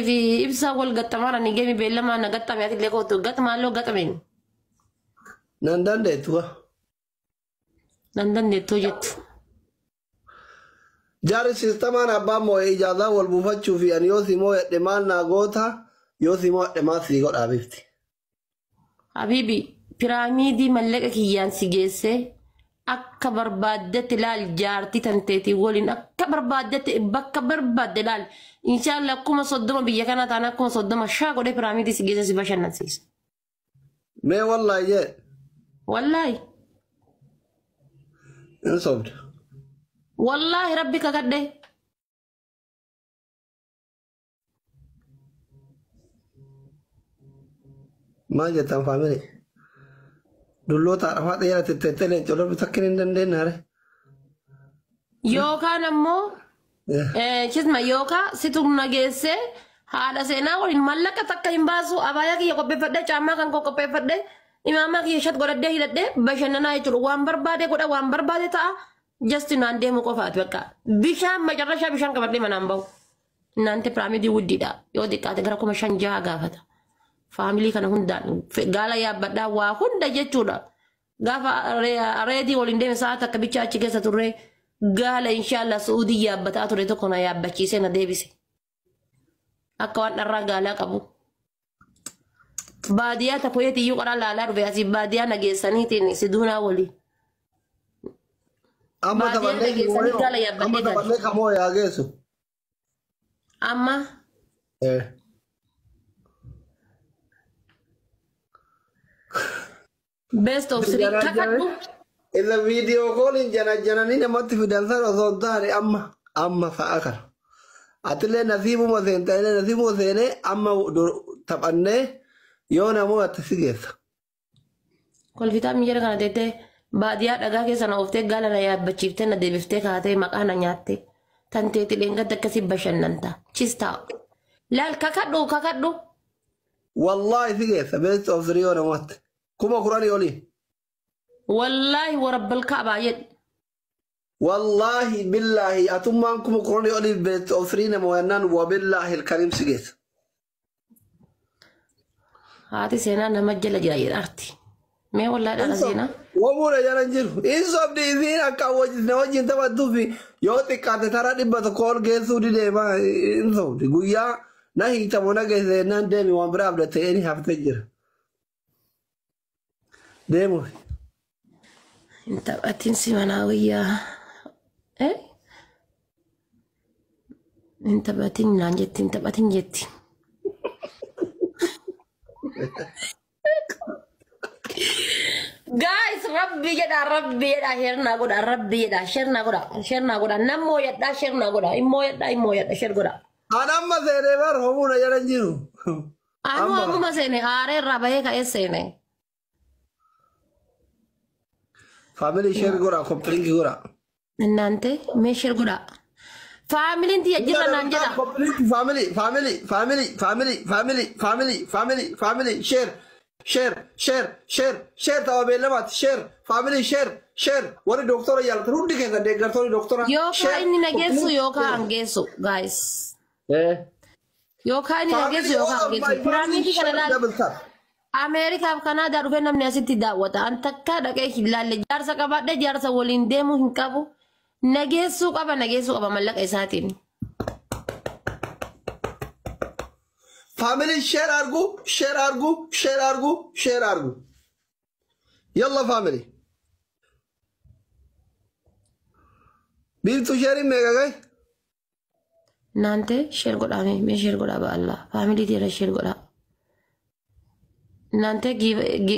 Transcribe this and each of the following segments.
Fi ibsaa wal gaxxamaan ani geemi beellamaa na gaxxame ati illee kootu gaxmaaloo gaxameen. Nan dandeettu wa. Nan dandeettuu jettu. Jaarri siistamaan abbaan moo'ee ijaazaa wal buufachuu fi ani yoo si moo'edhe maal naa goota yoo si moo'edhe maal sii godhaa bifti. Habiibi piraamiidii mallaqa kiyyaan si geessee akka barbaaddetti laal jaartii tanteetii waliin akka barbaaddetti bakka barbaadde laal inshaallah 30,000 biyya kana taana 30,000 shaa godhee piraamiidii si geesse si bashannansiisa. Mee wallaahi jee. Wallaahi. Hin sobdu. Wallaahi rabbi kakadhe. Maal jettan faamilii? Dulloota arafaa xiyyaara tetteettee leencoo darbu takkin hin dandeenye hare. Yookaan ammoo chisma yookaan situ na geessee haadha seenaa waliin mallaqa takka hin baasu abaayaa kiyya qopheeffadhee caammaa kan koo qopheeffadhee imaamaa kiyya shat godhadhee hidhadhee bashannanaa jechuudha. Waan barbaade godha waan barbaade ta'a. Just naan deemu qofaati bakka. Bishaan macarrashaa bishaan qabadhee manaan bahu. Naante piraamidii wuddiidha. Yoo xiqqaate gara 5,000-6,000 gaafata. Faamilii kana hundaan gaala yaabbadhaa waa hunda jechuudha. Gaafa reedii waliin deeme sa'a takka bichaa achi keessa turre gaala inshaallah Suudii yaabbataa ture tokko na yaabbachiisee na deebise. Akka waan dharraa gaalaa qabu. Baadiyyaa takko iyyuu qaraa laalaa dhufe asii baadiyyaa na geessaniitiin si duunaa walii. Amma Baadiyyaa taphannee dhageessanii gaala yaabbadhee amma gale. taphannee kamoo yaa geessu. Amma best of three kakadhu. Isa viidiyoo kooliin jana jananii namatti fidan sana osoo hin taane amma amma sa'a kana. Atillee nasiibuma seentaa illee nasiibuma seenee amma taphannee yoo namoota si geessa. Kolfitaa miyyara kana teettee baadiyyaa dhagaa keessa na ooftee gaala na yaabbachiiftee na deebiftee kaatee maqaa na nyaatte. Tanteetti dheengadda akkasii bashannanta. Chistaa. Laal kakadhu kakadhu. Wallaahi si geessa best of three yoo namoota. 10,000 olii. Wallaahi warabbal kaabaa jedhi. Wallaahi billaahi atummaan 10,000 olii best of three nama wannaan wabillaahi ilkariim si geessa. Haati seenaa nama jala jira jedhaarti. Mee wallaahi dhala seenaa. Wamuudha jala hin jiru. Hin sobdi isiin akka na wajjin taphattuufi yoo xiqqaate tara 100 ol geessuu dideema hin sobdi. Guyyaa na hiitamu na geesse jennaan deemi waan biraa abdattee inni haftee jira. Deemu. Hin taphatin si manaa wayyaa. Eh? Hin taphatin naan jetti hin taphatin jetti. Guys, rabbi jedha rabbi jedha share naa godha rabbi jedha share naa godha share naa godha nam mooyadhaa share naa godha immoo yadhaa immoo yadha share godha. An amma seenee bar homuudha jala hin jiru. Anu Amma. ammuma seene aaree irraa bahee ka'ee seene. Faamilii share godha koppilinki godha. Innaante mee share godha. Faamiliin tiyya jirra naan jedha. Koppilinki faamilii faamilii faamilii faamilii faamilii faamilii faamilii faamilii share share share share share tapha beellamaati share faamilii share share warri doktora jaalatan hundi keessan deeggartoonni doktora Yookaan inni na geessu yookaan an geessu guys. Yookaan inni na geessu yookaan an geessu. Piraamidii kana laal. Ameerikaaf Kanaadaa dhufee namni asitti daawwata. An takkaa dhaqee hin laalle jaarsa qabaadhee jaarsa waliin deemuu hin qabu. Nageessuu qaba nageessuu qaba mallaqa isaatiin. Faamilii share argu share argu share argu share argu. Yalla faamilii. Biiftuu sheeriin meeqa gahe? Naante share godhaa mee share godhaa ba'allaa. Faamilii irra share godhaa. Naante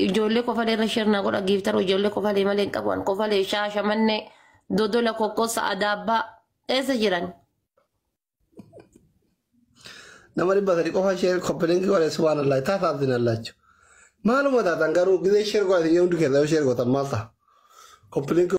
ijoollee kofalee irra share naa godha giiftaroo ijoollee kofalee malee hin qabu. An kofalee shaashamannee dodola kokkosa adaabbaa eessa jiran? Nama 300 qofa share koppilinki godhe subhaanallah taataafinallachu. Maaluma taatan garuu gisee share godhate yoo hundi keessaa yoo share gootan maal ta'a? Koppilinki